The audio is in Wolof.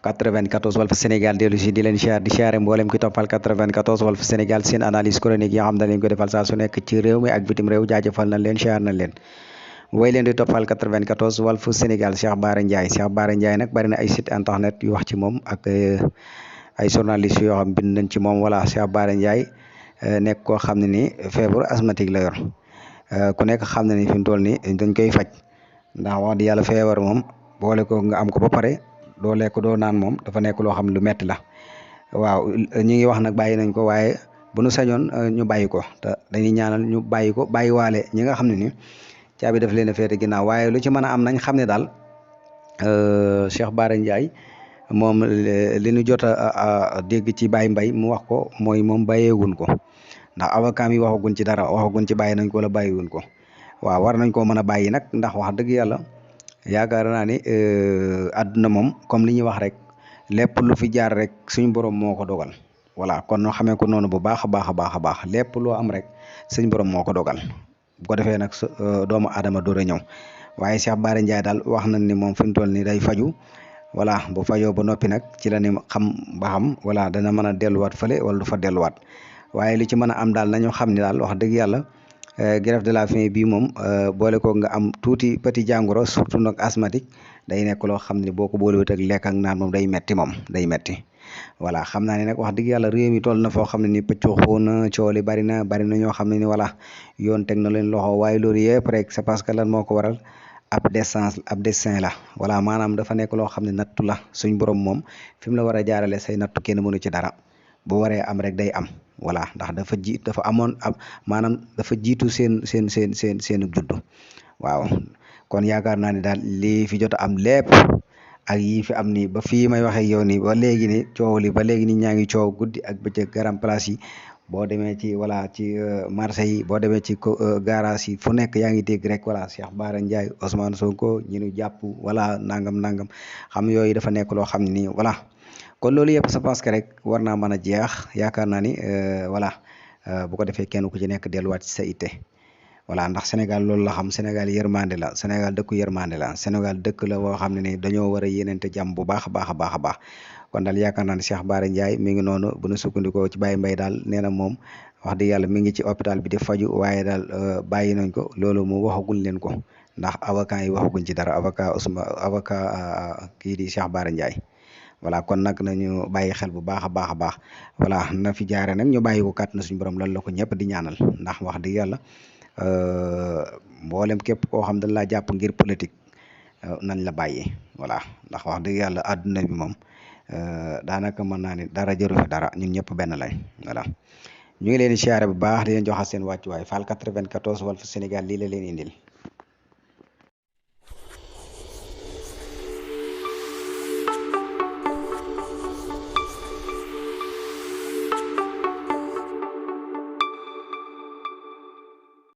94 Walf Sénégal dellu si di leen di siyaare mboolem ki toppal 94 Walf Sénégal seen analyse chronique yi xam ne leen ko defal saa su nekk ci réew mi ak bitim réew jaajëfal nañ leen siyaar nañ leen way leen di toppal 94 Walf Sénégal Cheikh Bara Ndiaye nag bari na ay site internet yu wax ci moom ak ay journaliste yoo xam bind nañ ci moom voilà Cheikh Bara Ndiaye nekk koo xam ne ni feebaru asthmatique la yor ku nekk xam ne ni fi mu toll nii dañ koy faj ndax wax di yàlla feebar moom boole ko nga am ko ba pare doo lekk doo naan moom dafa nekk loo xam ne lu metti la waaw ñu ngi wax nag bàyyi nañ ko waaye bu nu sañoon ñu bàyyi ko te dañuy ñaanal ñu bàyyi ko bàyyiwaale ñi nga xam ne ni caabi daf leen a féete ginnaaw waaye lu ci mën a am nañ xam ne daal Cheikh Bara Ndiaye moom li ñu jot a dégg ci Baye Mbaye mu wax ko mooy moom bàyyeegun ko ndax avocat yi waxagun ci dara waxagun ci bàyyi nañ ko wala bàyyiwun ko waaw war nañ koo mën a bàyyi nag ndax wax dëgg yàlla yaakaar naa ni àdduna moom comme li ñuy wax rek lépp lu fi jaar rek suñu borom moo ko dogal voilà kon noo xamee ko noonu bu baax a baax a baax a baax lépp loo am rek suñu borom moo ko dogal bu ko defee nag doomu aadama door a ñëw waaye Cheikh Bara Ndiaye daal wax nañ ni moom fi mu toll nii day faju voilà bu fajoo ba noppi nag ci la ni xam ba xam voilà dana mën a delluwaat fële wala du fa delluwaat waaye li ci mën a am daal nañu xam ni daal wax dëgg yàlla greffe de la faim bii moom boole ko nga am tuuti petit jàngoro surtout nag asthmatique day nekk loo xam ne boo ko boolewut ak lekk ak naan moom day metti day metti voilà xam naa ne nag wax dëgg yàlla réew mi toll na foo xam ne ni pëccoo xoona coow li bari na ñoo xam ne ni voilà yoon teg na leen loxo waaye loolu yëpp rek c'est parce que lan moo ko waral ab destin la voilà maanaam dafa nekk loo xam ne nattu la suñ borom moom fi mu la war a jaarale say nattu kenn mënu ci dara bu waree am rek day am voilà ndax dafa amoon maanaam dafa jiitu seenu juddu waaw kon yaakaar naa ne daal lii fi jot a am lépp ak yii fi am nii ba fii may waxee yow nii ba léegi ni coow li ba léegi ni ñaa ngi coow guddi ak bëccëg garam place yi boo demee ci voilà ci marché yi boo demee ci garage yi fu nekk yaa ngi dégg rek voilà Cheikh Bara Ndiaye Ousmane Sonko ñi ñu jàpp voilà nangam xam yooyu dafa nekk loo xam ne nii voilà kon loolu yëpp c'est parce que rek war naa mën a jeex yaakaar naa ni voilà bu ko defee kenn ku ci nekk delluwaat ci sa itte voilà ndax Sénégal loolu la xam Sénégal yërmande la Sénégal dëkku yërmande la Sénégal dëkk la boo xam ne ni dañoo war a yéenante jàmm bu baax a baax a baax a baax kon daal yaakaar naa ne Cheikh Bara Ndiaye mi ngi noonu bu nu sukkandikoo ci Baye Mbaye daal nee na moom wax dëgg yàlla mi ngi ci hôpital bi di faju waaye daal bàyyi nañ ko loolu mu waxaguñ leen ko ndax avocat yi waxaguñ ci dara avocat kii di Cheikh Bara Ndiaye voilà kon nag nañu bàyyi xel bu baax a baax a baax voilà na fi jaare nag ñu bàyyi ko kàtt na suñu borom loolu la ko ñëpp di ñaanal ndax wax dëgg yàlla mboolem képp koo xam dañ laa jàpp ngir politique nañ la bàyyi voilà ndax wax dëgg yàlla àdduna bi moom daanaka mën naa ne dara jëru fi dara ñun ñëpp benn lañ voilà ñu ngi leen di siyaare bu baax di leen joxal seen wàccuwaay Fall 94 Walf Sénégal lii la leen indil